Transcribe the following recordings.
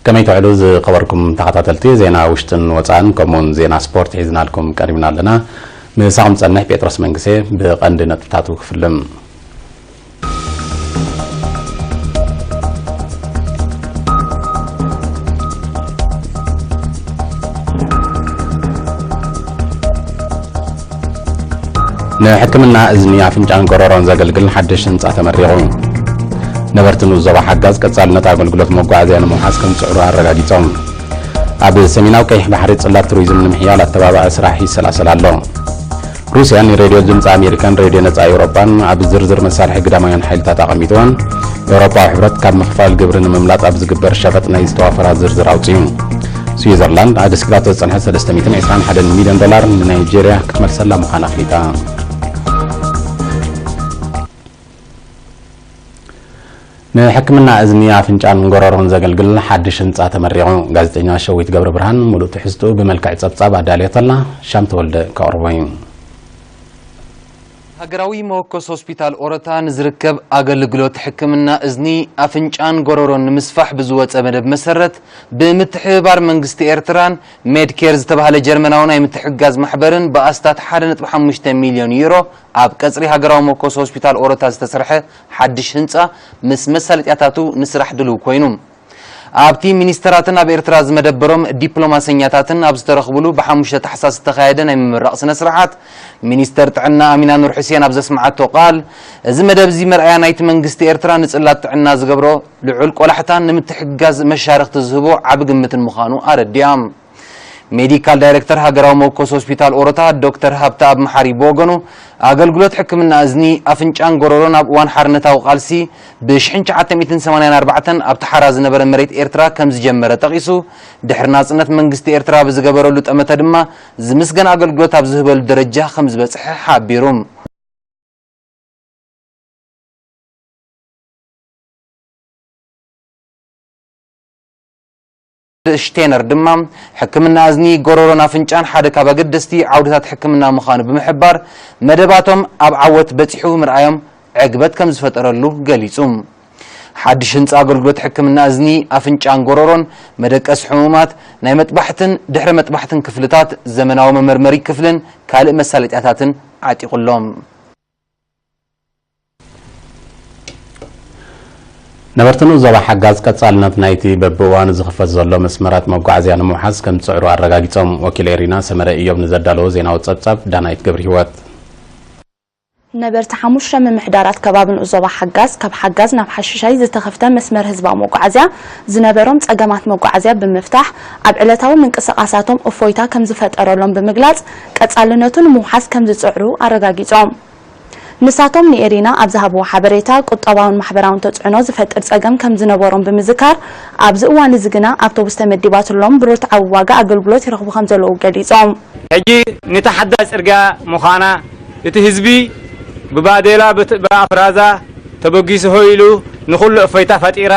ከመይ ትውዕሉ ዝኸበርኩም ተኸታተልቲ ዜና ውሽጥን ወፃእን፣ ከምኡውን ዜና ስፖርት ሒዝናልኩም ቀሪብና ኣለና። ምሳኹም ጸንሕ ጴጥሮስ መንግሴ። ብቐንዲ ነጥብታቱ ክፍልም። ንሕክምና እዝኒ፣ ኣፍንጫን ጎረሮን ዘገልግል ሓድሽ ህንጻ ተመሪቑ። ነበርቲ ንኡስ ዞባ ሓጋዝ ቀጻልነት ኣገልግሎት መጓዓዝያ ንምውሓስ ከም ዝጽዕሩ ኣረጋጊጾም። ኣብ ሰሜናዊ ቀይሕ ባሕሪ ጽላት ቱሪዝም ንምሕያል ኣተባባዒ ስራሕ ይሰላሰል ኣሎ። ሩስያ ንሬድዮ ድምፂ ኣሜሪካን ሬድዮ ነፃ ኤውሮጳን ኣብ ዝርዝር መሳርሒ ግዳማውያን ሓይልታት ኣቐሚጥወን። ኤውሮጳዊ ሕብረት ካብ ምኽፋል ግብሪ ንምምላጥ ኣብ ዝግበር ሸፈጥ ናይ ዝተዋፈራ ዝርዝር ኣውፅዩ። ስዊዘርላንድ ኣደስኪላቶ ዝፀንሐ ሰለስተ ሚእትን ዕስራን ሓደን ሚልዮን ዶላር ንናይጄርያ ክትመልሰላ ምዃና ኣፍሊጣ። ንሕክምና እዝኒ፣ ኣፍንጫን ጎረሮን ዘገልግል ሓድሽ ህንጻ ተመሪቑ። ጋዜጠኛ ሸዊት ገብረ ብርሃን ሙሉእ ትሕዝትኡ ብመልክዕ ጸብጻብ ኣዳልየተልና፣ ሻም ተወልደ ከቕርቦ እዩ። ሃገራዊ መወከሲ ሆስፒታል ኦሮታ ንዝርከብ ኣገልግሎት ሕክምና እዝኒ፣ ኣፍንጫን ጎረሮን ንምስፋሕ ብዝወጸ መደብ መሰረት፣ ብምትሕብባር መንግስቲ ኤርትራን ሜድኬር ዝተባህለ ጀርመናዊ ናይ ምትሕግጋዝ ማሕበርን ብኣስታት ሓደ ነጥቢ ሓሙሽተ ሚልዮን ዩሮ ኣብ ቀጽሪ ሃገራዊ መወከሲ ሆስፒታል ኦሮታ ዝተሰርሐ ሓድሽ ህንጻ ምስ መሳለጥያታቱ ንስራሕ ድልው ኮይኑ። ኣብቲ ሚኒስተራትን ኣብ ኤርትራ ዝመደበሮም ዲፕሎማሰኛታትን ኣብ ዝተረኽብሉ ብሓሙሽተ ታሕሳስ ዝተኻየደ ናይ ምምራቕ ስነ ስርዓት፣ ሚኒስተር ጥዕና ኣሚና ኑር ሑሴን ኣብ ዘስምዓቶ ቃል፣ እዚ መደብ እዚ መርኣያ ናይቲ መንግስቲ ኤርትራ ንጽላት ጥዕና ዝገብሮ ልዑል ቆላሕታን ንምትሕግጋዝ መሻርኽቲ ዝህቦ ዓቢ ግምትን ምዃኑ ኣረዲኣ። ሜዲካል ዳይሬክተር ሃገራዊ መወከሲ ሆስፒታል ኦሮታ ዶክተር ሃብተኣብ መሓሪ ብወገኑ፣ ኣገልግሎት ሕክምና እዝኒ፣ ኣፍንጫን ጎረሮን ኣብ እዋን ሓርነታዊ ቃልሲ ብሽሕን ትሽዓተ ሚእትን ሰማንያን ኣርባዕተን ኣብቲ ሓራ ዝነበረ መሬት ኤርትራ ከም ዝጀመረ ጠቒሱ፣ ድሕሪ ናጽነት መንግስቲ ኤርትራ ብዝገበረሉ ጠመተ ድማ ዝምስገን ኣገልግሎት ኣብ ዝህበሉ ደረጃ ከም ዝበጽሐ ሓቢሩ። ሽቴነር ድማ፣ ሕክምና እዝኒ፣ ጎረሮን ኣፍንጫን ሓደ ካብ ኣገደስቲ ዓውድታት ሕክምና ምዃኑ ብምሕባር፣ መደባቶም ኣብ ዓወት በጺሑ ምርኣዮም ዕግበት ከም ዝፈጠረሉ ገሊጹ። ሓድሽ ህንጻ ኣገልግሎት ሕክምና እዝኒ፣ ኣፍንጫን ጎረሮን፣ መደቀሲ ሕሙማት፣ ናይ መጥባሕትን ድሕሪ መጥባሕትን ክፍልታት፣ ዘመናዊ መመርመሪ ክፍልን ካልእ መሳለጥያታትን ዓጢቑሎም። ነበርቲ ንኡስ ዞባ ሓጋዝ ቀጻልነት ናይቲ በብእዋኑ ዝኽፈት ዘሎ መስመራት መጓዓዝያ ንምውሓስ ከም ዝጽዕሩ ኣረጋጊጾም። ወኪል ኤሪና ሰመረ እዮም ንዘዳለዎ ዜናዊ ጸብጻብ ዳናይት ገብረ ህይወት። ነበርቲ ሓሙሽተ ምምሕዳራት ከባቢ ንኡስ ዞባ ሓጋዝ ካብ ሓጋዝ ናብ ሓሽሻይ ዝተኸፍተ መስመር ህዝባዊ መጓዓዝያ ዝነበሮም ጸገማት መጓዓዝያ ብምፍታሕ ኣብ ዕለታዊ ምንቅስቓሳቶም እፎይታ ከም ዝፈጠረሎም ብምግላጽ ቀጻልነቱ ንምውሓስ ከም ዝጽዕሩ ኣረጋጊጾም። ንሳቶም ንኤሪና ኣብ ዝሃብዎ ሓበሬታ፣ ቁጠባውን ማሕበራውን ተጽዕኖ ዝፈጥር ጸገም ከም ዝነበሮም ብምዝካር፣ ኣብዚ እዋን እዚ ግና ኣውቶቡስ ተመዲባትሎም ብርትዓዊ ዋጋ ኣገልግሎት ይረኽቡ ከም ዘለዉ ገሊጾም። ሕጂ ንታ ሓዳስ ጽርግያ ምዃና፣ እቲ ህዝቢ ብባዴላ ብት-፣ ብኣፍራዛ ተበጊሱ ሆይሉ ንኹሉ እፎይታ ፈጢራ፣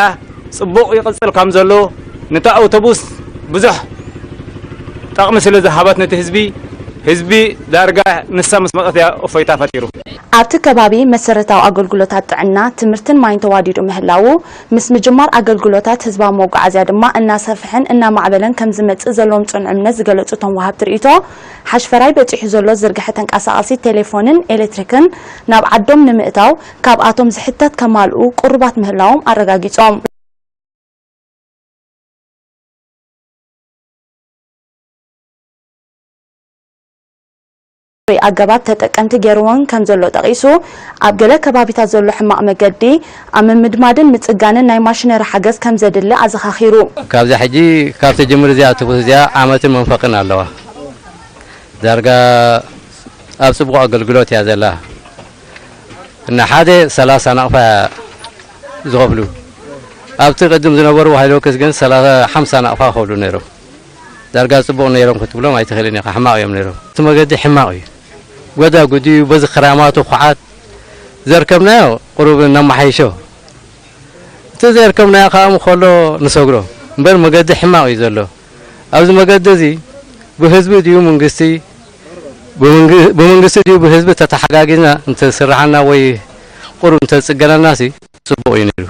ጽቡቕ ይቕጽል ከም ዘሎ፣ ነታ ኣውቶቡስ ብዙሕ ጠቕሚ ስለ ዝሃበት ነቲ ህዝቢ፣ ህዝቢ ዳርጋ ንሳ ምስ መጸት እያ እፎይታ ፈጢሩ። ኣብቲ ከባቢ መሰረታዊ ኣገልግሎታት ጥዕና፣ ትምህርትን ማይን ተዋዲዱ ምህላዉ፣ ምስ ምጅማር ኣገልግሎታት ህዝባዊ መጓዓዝያ ድማ እናሰፍሐን እናማዕበለን ከም ዝመጽእ ዘለዎም ጽኑዕ እምነት ዝገለጹ እቶም ወሃብቲ ርእይቶ፣ ሓሽፈራይ በጺሑ ዘሎ ዝርግሐ ተንቀሳቓሲ ቴሌፎንን ኤሌክትሪክን ናብ ዓዶም ንምእታው ካብኣቶም ዝሕተት ከማልኡ ቅሩባት ምህላዎም ኣረጋጊጾም። ኣገባብ ተጠቀምቲ ገይርዎን ከም ዘሎ ጠቒሱ፣ ኣብ ገለ ከባቢታት ዘሎ ሕማቕ መገዲ ኣብ ምምድማድን ምጽጋንን ናይ ማሽነሪ ሓገዝ ከም ዘድሊ ኣዘኻኺሩ። ካብዚ ሕጂ ካብ ተጀምር እዚኣ ኣውቶቡስ እዚኣ ዓመትን መንፈቕን ኣለዋ። ዳርጋ ኣብ ጽቡቕ ኣገልግሎት እያ ዘላ። እና ሓደ ሰላሳ ናቕፋ ዝኸፍሉ። ኣብቲ ቅድም ዝነበሩ ሃይሎክስ ግን ሰላሳ፣ ሓምሳ ናቕፋ ይኸፍሉ ነይሮም። ዳርጋ ጽቡቕ ነይሮም ክትብሎም ኣይትኽእልን ኢኻ፣ ሕማቕ እዮም ነይሮም። እቲ መገዲ ሕማቕ እዩ። ጎዳጉዲ እዩ፣ በዚ ክራማቱ ኹዓት ዘርከብናዮ ቁሩብ ነማሓይሾ። እቲ ዘርከብናዮ ከኣ ምኸሎ ንሰግሮ። እምበር መገዲ ሕማቕ እዩ ዘሎ። ኣብዚ መገዲ እዚ ብህዝቢ ድዩ መንግስቲ፣ ብመንግ-፣ ብመንግስቲ ድዩ ብህዝቢ ተተሓጋጊዝና እንተስርሓና ወይ ቁሩብ እንተዝጽገነናሲ ጽቡቕ እዩ ነይሩ።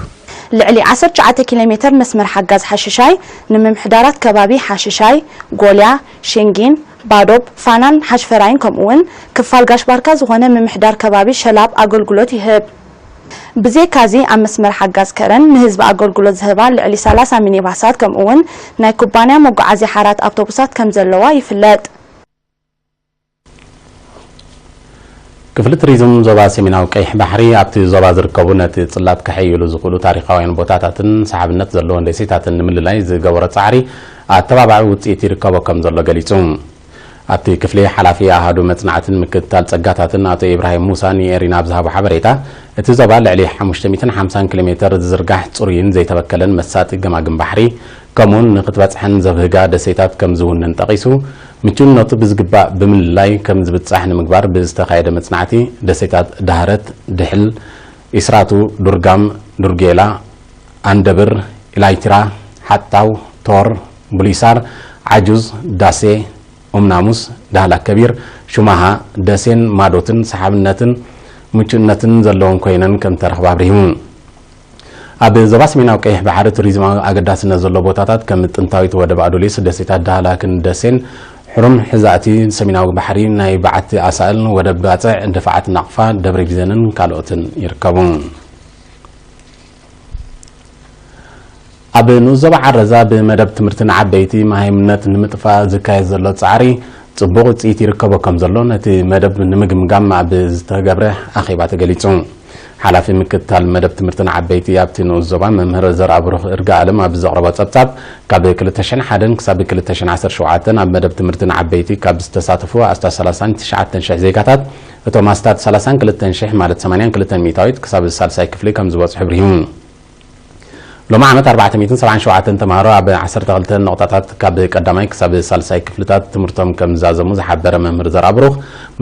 ልዕሊ ዓሰርተ ትሽዓተ ኪሎ ሜተር መስመር ሓጋዝ ሓሽሻይ ንምምሕዳራት ከባቢ ሓሽሻይ፣ ጎልያ፣ ሸንጊን፣ ባዶብ፣ ፋናን ሓሽፈራይን ከምኡ እውን ክፋል ጋሽ ባርካ ዝኾነ ምምሕዳር ከባቢ ሸላብ ኣገልግሎት ይህብ። ብዘይካዚ ኣብ መስመር ሓጋዝ ከረን ንህዝቢ ኣገልግሎት ዝህባ ልዕሊ ሰላሳ ሚኒባሳት ከምኡ እውን ናይ ኩባንያ መጓዓዝያ ሓራት ኣውቶቡሳት ከም ዘለዋ ይፍለጥ። ክፍሊ ቱሪዝም ዞባ ሰሜናዊ ቀይሕ ባሕሪ ኣብቲ ዞባ ዝርከቡ ነቲ ጽላት ከሐይሉ ዝኽእሉ ታሪኻውያን ቦታታትን ሰሓብነት ዘለዎን ደሴታትን ንምልላይ ዝገበሮ ጻዕሪ ኣተባባዒ ውጽኢት ይርከቦ ከም ዘሎ ገሊጹ። ኣብቲ ክፍሊ ሓላፊ ኣሃዱ መጽናዕትን ምክትታል ጸጋታትን ኣቶ ኢብራሂም ሙሳ ንኤሪና ኣብ ዝሃቦ ሓበሬታ፣ እቲ ዞባ ልዕሊ ሓሙሽተ ሚእትን ሓምሳን ኪሎ ሜተር ዝዝርጋሕ ጽሩይን ዘይተበከለን መሳጢ ገማግም ባሕሪ፣ ከምኡውን ንክትበጽሐን ዘብህጋ ደሴታት ከም ዝውንን ጠቒሱ፣ ምቹእነቱ ብዝግባእ ብምልላይ ከም ዝብጻሕ ንምግባር ብዝተኻየደ መጽናዕቲ፣ ደሴታት ዳህረት፣ ድሕል፣ ኢስራቱ፣ ዱርጋም፣ ዱርጌላ፣ ኣንደብር፣ ኢላይትራ፣ ሓጣው፣ ቶር፣ ቡሊሳር፣ ዓጁዝ፣ ዳሴ፣ ኡምናሙስ፣ ዳህላክ ከቢር፣ ሹማሃ፣ ደሴን ማዶትን ሰሓብነትን ምቹእነትን ዘለወን ኮይነን ከም ተረኽባ ኣብሪሁ። ኣብ ዞባ ሰሜናዊ ቀይሕ ባሕሪ ቱሪዝማዊ ኣገዳስነት ዘሎ ቦታታት ከም ጥንታዊት ወደብ ኣዱሊስ፣ ደሴታት ዳህላክን ደሴን፣ ሕሩም ሕዛእቲ ሰሜናዊ ባሕሪ፣ ናይ በዓቲ ኣሳእል፣ ወደብ ባጽዕ፣ ድፋዓት ናቕፋ፣ ደብረ ቢዘንን ካልኦትን ይርከቡ። ኣብ ንኡስ ዞባ ዓረዛ ብመደብ ትምህርቲ ንዓበይቲ መሃይምነት ንምጥፋእ ዝካየድ ዘሎ ጻዕሪ ጽቡቕ ውጽኢት ይርከቦ ከም ዘሎ ነቲ መደብ ንምግምጋም ኣብ ዝተገብረ ኣኼባ ተገሊጹ። ሓላፊ ምክትታል መደብ ትምህርቲ ንዓበይቲ ኣብቲ ንኡስ ዞባ መምህር ዘርኣብሩኽ እርጋኣለም ኣብ ዘቕረቦ ጸብጻብ፣ ካብ ክልተ ሽሕን ሓደን ክሳብ ክልተ ሽሕን ዓሰርተ ሸውዓተን ኣብ መደብ ትምህርቲ ንዓበይቲ ካብ ዝተሳተፉ ኣስታት ሰላሳን ትሽዓተን ሽሕ ዜጋታት፣ እቶም ኣስታት ሰላሳን ክልተን ሽሕ ማለት ሰማንያን ክልተን ሚእታዊት ክሳብ ሳልሳይ ክፍሊ ከም ዝበጽሑ ኣብሪሁ። ሎሚ ዓመት ኣርባዕተ ሚእትን ሰብዓን ሸውዓተን ተምሃሮ ኣብ ዓሰርተ ክልተ ነቑጣታት ካብ ቀዳማይ ክሳብ ሳልሳይ ክፍልታት ትምህርቶም ከም ዝዛዘሙ ዝሓበረ መምህር ዘርኣብሩኽ፣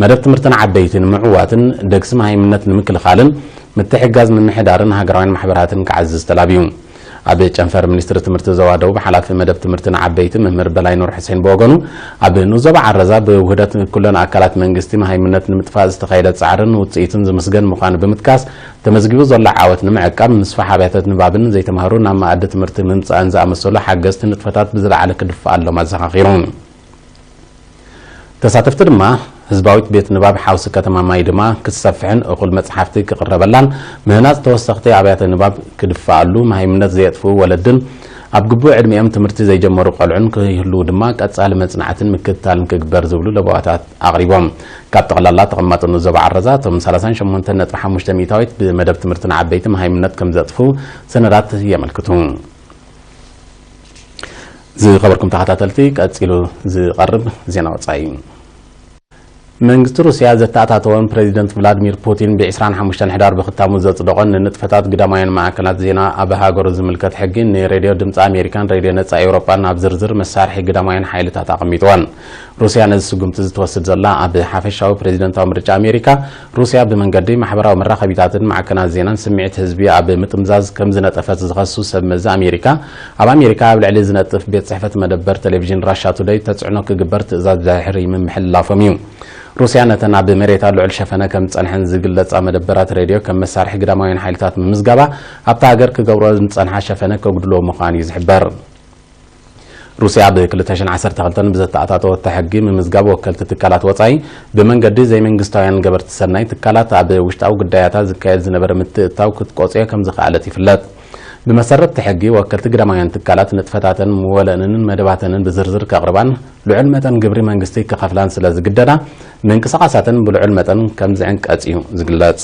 መደብ ትምህርቲ ንዓበይቲ ንምዕዋትን ደግሲ መሃይምነት ንምክልኻልን ምትሕግጋዝ ምምሕዳርን ሃገራውያን ማሕበራትን ክዓዝዝ ተላብዩ። ኣብ ጨንፈር ሚኒስትሪ ትምህርቲ ዞባ ደቡብ ሓላፊ መደብ ትምህርቲ ንዓበይቲ መምህር በላይ ኑር ሕሴን ብወገኑ፣ ኣብ ንኡስ ዞባ ዓረዛ ብውህደት ኩለን ኣካላት መንግስቲ መሃይምነት ንምጥፋእ ዝተኻየደ ጻዕርን ውጽኢቱን ዝምስገን ምዃኑ ብምጥቃስ፣ ተመዝጊቡ ዘሎ ዓወት ንምዕቃብ ምስፋሕ ኣብያተ ንባብን ዘይተምሃሩ ናብ መኣዲ ትምህርቲ ምምጻእን ዝኣመሰሉ ሓገዝቲ ንጥፈታት ብዝለዓለ ክድፋኣሎም ኣዘኻኺሩ። ተሳተፍቲ ድማ፣ ህዝባዊት ቤት ንባብ ሓውሲ ከተማ ማይ ድማ ክትሰፍሕን እኹል መጽሓፍቲ ክቕረበላን ምህናጽ ተወሰኽቲ ኣብያተ ንባብ ክድፋኣሉ፣ መሃይምነት ዘየጥፍኡ ወለድን ኣብ ግቡእ ዕድሚኦም ትምህርቲ ዘይጀመሩ ቆልዑን ክህልዉ ድማ ቀጻሊ መጽናዕትን ምክትታልን ክግበር ዝብሉ ለበዋታት ኣቕሪቦም። ካብ ጠቕላላ ተቐማጦ ንዞባ ዓረዛ እቶም ሰላሳን ሸሞንተን ነጥቢ ሓሙሽተ ሚእታዊት ብመደብ ትምህርቲ ንዓበይቲ መሃይምነት ከም ዘጥፍኡ ሰነዳት የመልክቱ። ዝኸበርኩም ተኸታተልቲ፣ ቀጺሉ ዝቐርብ ዜና ወጻኢ። መንግስቲ ሩስያ ዘተኣታተወን ፕሬዚደንት ቭላድሚር ፑቲን ብ ዕስራን ሓሙሽተን ሕዳር ብኽታሙ ዘጽደቖን ንንጥፈታት ግዳማውያን ማዕከናት ዜና ኣብ ሃገሩ ዝምልከት ሕጊ ንሬድዮ ድምፂ ኣሜሪካን ሬድዮ ነጻ ኤውሮጳን ኣብ ዝርዝር መሳርሒ ግዳማውያን ሓይልታት ኣቐሚጥወን። ሩስያ ነዚ ስጉምቲ ዝትወስድ ዘላ ኣብ ሓፈሻዊ ፕሬዚደንታዊ ምርጫ ኣሜሪካ፣ ሩስያ ብመንገዲ ማሕበራዊ መራኸቢታትን ማዕከናት ዜናን ስምዒት ህዝቢ ኣብ ምጥምዛዝ ከም ዝነጠፈት ዝኸሱ ሰብ መዚ ኣሜሪካ፣ ኣብ ኣሜሪካ ኣብ ልዕሊ ዝነጥፍ ቤት ጽሕፈት መደበር ቴሌቪዥን ራሻ ቱደይ ተጽዕኖ ክግበር ትእዛዝ ድሕሪ ምምሕልላፎም እዩ። ሩስያ ነተን ኣብ መሬታ ልዑል ሸፈነ ከም ዝጸንሐን ዝግለጻ መደበራት ሬድዮ ከም መሳርሒ ግዳማውያን ሓይልታት ምምዝጋባ፣ ኣብታ ሃገር ክገብሮ ዝጸንሓ ሸፈነ ከጉድሎ ምዃኑ እዩ ዝሕበር። ሩስያ ብ ክልተ ሽሕን ዓሰርተ ክልተን ብዘተኣታተወቶ ሕጊ ምምዝጋብ ወከልቲ ትካላት ወጻኢ ብመንገዲ ዘይመንግስታውያን ገበርቲ ሰናይ ትካላት ኣብ ውሽጣዊ ጉዳያታ ዝካየድ ዝነበረ ምትእትታው ክትቆጽዮ ከም ዝኸኣለት ይፍለጥ። ብመሰረት እቲ ሕጊ፣ ወከልቲ ግዳማውያን ትካላት ንጥፈታተን መወለእንን መደባተንን ብዝርዝር ከቕርባን ልዑል መጠን ግብሪ መንግስቲ ክኸፍላን ስለ ዝግደዳ፣ ምንቅስቓሳተን ብልዑል መጠን ከም ዝዕንቀጽ እዩ ዝግለጽ።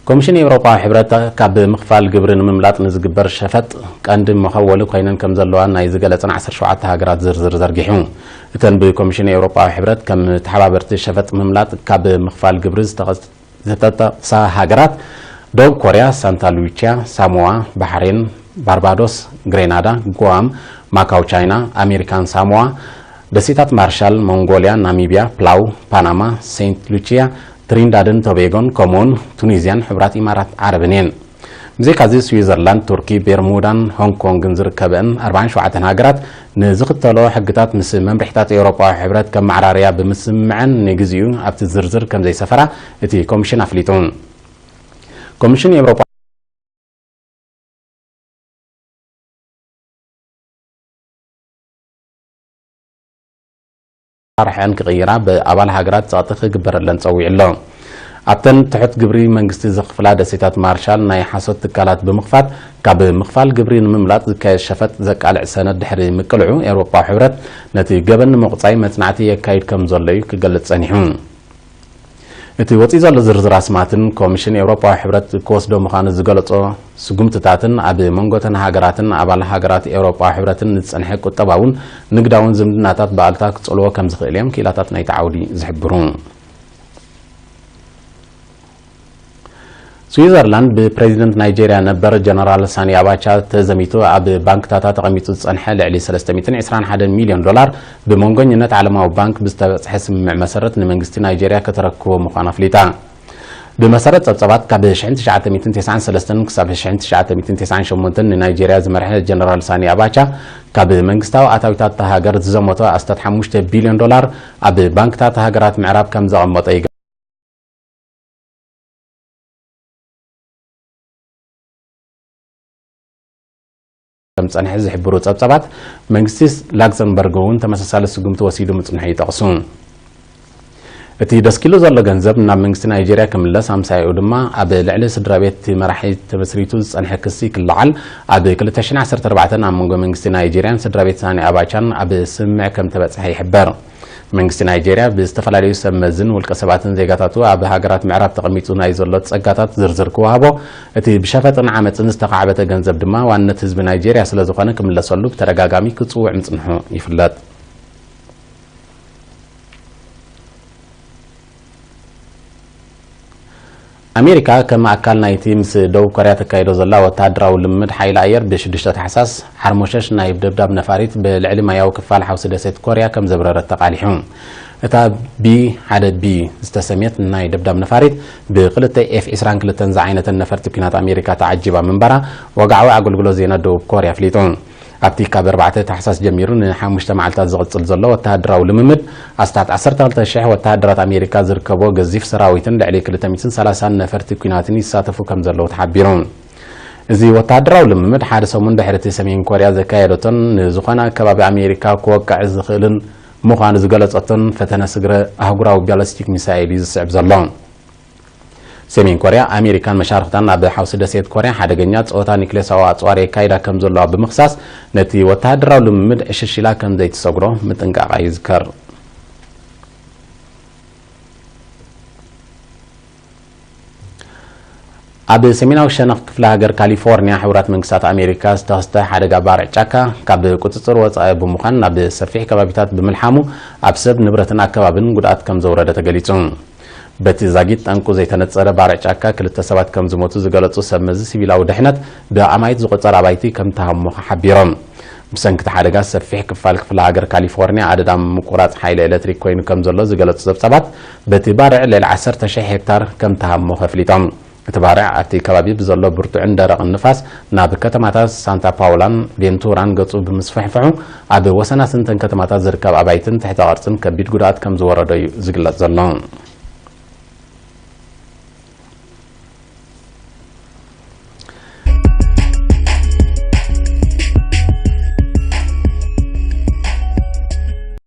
ኮሚሽን ኤውሮጳዊ ሕብረት ካብ ምኽፋል ግብሪ ንምምላጥ ንዝግበር ሸፈጥ ቀንዲ መኸወሊ ኮይነን ከም ዘለዋ ናይ ዝገለጸን ዓሰርተ ሸውዓተ ሃገራት ዝርዝር ዘርጊሑ። እተን ብኮሚሽን ኤውሮጳዊ ሕብረት ከም ተሓባበርቲ ሸፈጥ ምምላጥ ካብ ምኽፋል ግብሪ ዝተጠቕሳ ሃገራት፣ ደቡብ ኮርያ፣ ሳንታ ሉቺያ፣ ሳሞዋ፣ ባሕሬን፣ ባርባዶስ፣ ግሬናዳ፣ ጓም፣ ማካው ቻይና፣ ኣሜሪካን ሳሞዋ፣ ደሴታት ማርሻል፣ ሞንጎልያ፣ ናሚብያ፣ ፕላው፣ ፓናማ፣ ሴንት ሉቺያ፣ ትሪንዳድን ቶቤጎን፣ ከምኡውን ቱኒዝያን ሕቡራት ኢማራት ዓረብን እየን። ብዘይካዚ፣ ስዊዘርላንድ፣ ቱርኪ፣ ቤርሙዳን ሆንግ ኮንግን ዝርከበን ኣርባዓን ሸውዓተን ሃገራት ንዝኽተሎ ሕግታት ምስ መምርሒታት ኤውሮጳዊ ሕብረት ከመዓራርያ ብምስምዐን፣ ንግዚኡ ኣብቲ ዝርዝር ከም ዘይሰፈራ እቲ ኮሚሽን ኣፍሊጡ። ኮሚሽን ኤውሮጳ ኣርሕአን ክቕይራ ብኣባል ሃገራት ጸቕጢ ክግበረለን ጸዊዑ ኣሎ። ኣብተን ትሑት ግብሪ መንግስቲ ዝኽፍላ ደሴታት ማርሻል፣ ናይ ሓሶት ትካላት ብምኽፋት፣ ካብ ምኽፋል ግብሪ ንምምላጥ ዝካየድ ሸፈጥ ዘቃልዕ ሰነድ ድሕሪ ምቅልዑ፣ ኤውሮጳዊ ሕብረት ነቲ ገበን ንምቑጻይ መጽናዕቲ የካይድ ከም ዘሎ እዩ ክገልጽ ጸኒሑ። እቲ ወጺኡ ዘሎ ዝርዝር ኣስማትን ኮሚሽን ኤውሮጳዊ ሕብረት ክወስዶ ምዃኑ ዝገለጾ ስጉምትታትን፣ ኣብ መንጎ እተን ሃገራትን ኣባል ሃገራት ኤውሮጳዊ ሕብረትን ንዝጸንሐ ቁጠባውን ንግዳውን ዝምድናታት ብኣሉታ ክጸልዎ ከም ዝኽእል እዮም ክኢላታት ናይቲ ዓውዲ ዝሕብሩ። ስዊዘርላንድ ብፕሬዚደንት ናይጄርያ ነበር ጀነራል ሳኒ ኣባቻ ተዘሚቱ ኣብ ባንክታታ ተቐሚጡ ዝጸንሐ ልዕሊ ሰለስተ ሚእትን ዕስራን ሓደን ሚልዮን ዶላር ብመንጎኝነት ዓለማዊ ባንክ ብዝተበጽሐ ስምምዕ መሰረት ንመንግስቲ ናይጄርያ ከተረክቦ ምዃና ኣፍሊጣ። ብመሰረት ጸብጻባት፣ ካብ ሽሕን ትሽዓተ ሚእትን ተስዓን ሰለስተን ክሳብ ሽሕን ትሽዓተ ሚእትን ተስዓን ሸሞንተን ንናይጄርያ ዝመርሐ ጀነራል ሳኒ ኣባቻ፣ ካብ መንግስታዊ ኣታዊታት እታ ሃገር ዝዘመቶ ኣስታት ሓሙሽተ ቢልዮን ዶላር ኣብ ባንክታት ሃገራት ምዕራብ ከም ዘቐመጦ ይገልጽ። ከም ዝጸንሐ ዝሕብሩ ጸብጻባት፣ መንግስቲ ላክሰምበርግ እውን ተመሳሳሊ ስጉምቲ ወሲዱ ምጽንሑ ይጠቕሱ። እቲ ደስኪሉ ዘሎ ገንዘብ ናብ መንግስቲ ናይጄርያ ክምለስ፣ ኣምሳያኡ ድማ ኣብ ልዕሊ ስድራ ቤት እቲ መራሒ ተመስሪቱ ዝጸንሐ ክሲ ክለዓል፣ ኣብ ክልተ ሽሕን ዓሰርተ ኣርባዕተን ኣብ መንጎ መንግስቲ ናይጄርያን ስድራ ቤት ሳኒ ኣባቻን ኣብ ስምምዕ ከም ተበጽሐ ይሕበር። መንግስቲ ናይጄርያ ብዝተፈላለዩ ሰብ መዝን ውልቀ ሰባትን ዜጋታቱ ኣብ ሃገራት ምዕራብ ተቐሚጡ ናይ ዘሎ ጸጋታት ዝርዝር ክወሃቦ፣ እቲ ብሸፈጥን ዓመጽን ዝተኻዕበተ ገንዘብ ድማ ዋንነት ህዝቢ ናይጄርያ ስለ ዝኾነ ክምለሰሉ ብተደጋጋሚ ክጽውዕ ምጽንሑ ይፍለጥ። ኣሜሪካ ከም ኣካል ናይቲ ምስ ደቡብ ኮርያ ተካይዶ ዘላ ወተሃደራዊ ልምምድ ሓይሊ ኣየር፣ ብሽዱሽተ ታሕሳስ ሓርሞሸሽ ናይ ደብዳብ ነፋሪት ብልዕሊ ማያዊ ክፋል ሓውሲ ደሴት ኮርያ ከም ዘብረረት ተቓሊሑ። እታ ቢ ሓደ ቢ ዝተሰምየት ናይ ደብዳብ ነፋሪት፣ ብክልተ ኤፍ ዒስራን ክልተን ዝዓይነተን ነፈርቲ ኲናት ኣሜሪካ ተዓጂባ ምንባራ ወግዓዊ ኣገልግሎት ዜና ደቡብ ኮርያ ኣፍሊጡ። ኣብቲ ካብ ኣርባዕተ ታሕሳስ ጀሚሩ ንሓሙሽተ መዓልታት ዝቕጽል ዘሎ ወተሃደራዊ ልምምድ፣ ኣስታት ዓሰርተ ክልተ ሽሕ ወተሃደራት ኣሜሪካ ዝርከቦ ገዚፍ ሰራዊትን ልዕሊ ክልተ ሚእትን ሰላሳን ነፈርቲ ኲናትን ይሳተፉ ከም ዘለዉ ተሓቢሩ። እዚ ወተሃደራዊ ልምምድ፣ ሓደ ሰሙን ድሕሪ እቲ ሰሜን ኮርያ ዘካየደቶን ንዝኾነ ከባቢ ኣሜሪካ ክወቅዕ ዝኽእልን ምዃኑ ዝገለጸቶን ፈተነ ስግረ ኣህጉራዊ ባሊስቲክ ሚሳይል እዩ ዝስዕብ ዘሎ። ሰሜን ኮርያ፣ ኣሜሪካን መሻርኽታን ኣብ ሓውሲ ደሴት ኮርያ ሓደገኛ ጸወታ ኒክሌሳዊ ኣጽዋር የካይዳ ከም ዘለዋ ብምኽሳስ፣ ነቲ ወተሃደራዊ ልምምድ ዕሽሽ ኢላ ከም ዘይትሰግሮ ምጥንቃቓ ይዝከር። ኣብ ሰሜናዊ ሸነኽ ክፍለ ሃገር ካሊፎርኒያ፣ ሕቡራት መንግስታት ኣሜሪካ ዝተኸስተ ሓደጋ ባርዕ ጫካ ካብ ቁጽጽር ወጻኢ ብምዃን ናብ ሰፊሕ ከባቢታት ብምልሓሙ፣ ኣብ ሰብ ንብረትን ኣከባብን ጉድኣት ከም ዘውረደ ተገሊጹ። በቲ ዛጊት ጠንቁ ዘይተነጸረ ባርዕ ጫካ ክልተ ሰባት ከም ዝሞቱ ዝገለጹ ሰብ መዚ፣ ሲቪላዊ ድሕነት ብኣማኢት ዝቑጸር ኣባይቲ ከም ተሃሞኸ ሓቢሮም። ብሰንኪ እቲ ሓደጋ፣ ሰፊሕ ክፋል ክፍለ ሃገር ካሊፎርኒያ ኣደዳ ምቁራጽ ሓይሊ ኤሌክትሪክ ኮይኑ ከም ዘሎ ዝገለጹ ጸብጻባት፣ በቲ ባርዕ ልዕሊ ዓሰርተ ሽሕ ሄክታር ከም ተሃሞኸ ኣፍሊጦም። እቲ ባርዕ ኣብቲ ከባቢ ብዘሎ ብርቱዕን ደረቕን ንፋስ፣ ናብ ከተማታት ሳንታ ፓውላን ቬንቱራን ገጹ ብምስፍሕፍሑ፣ ኣብ ወሰናስንተን ከተማታት ዝርከብ ኣባይትን ትሕተ ቅርጽን ከቢድ ጉድኣት ከም ዝወረዶ እዩ ዝግለጽ ዘሎ።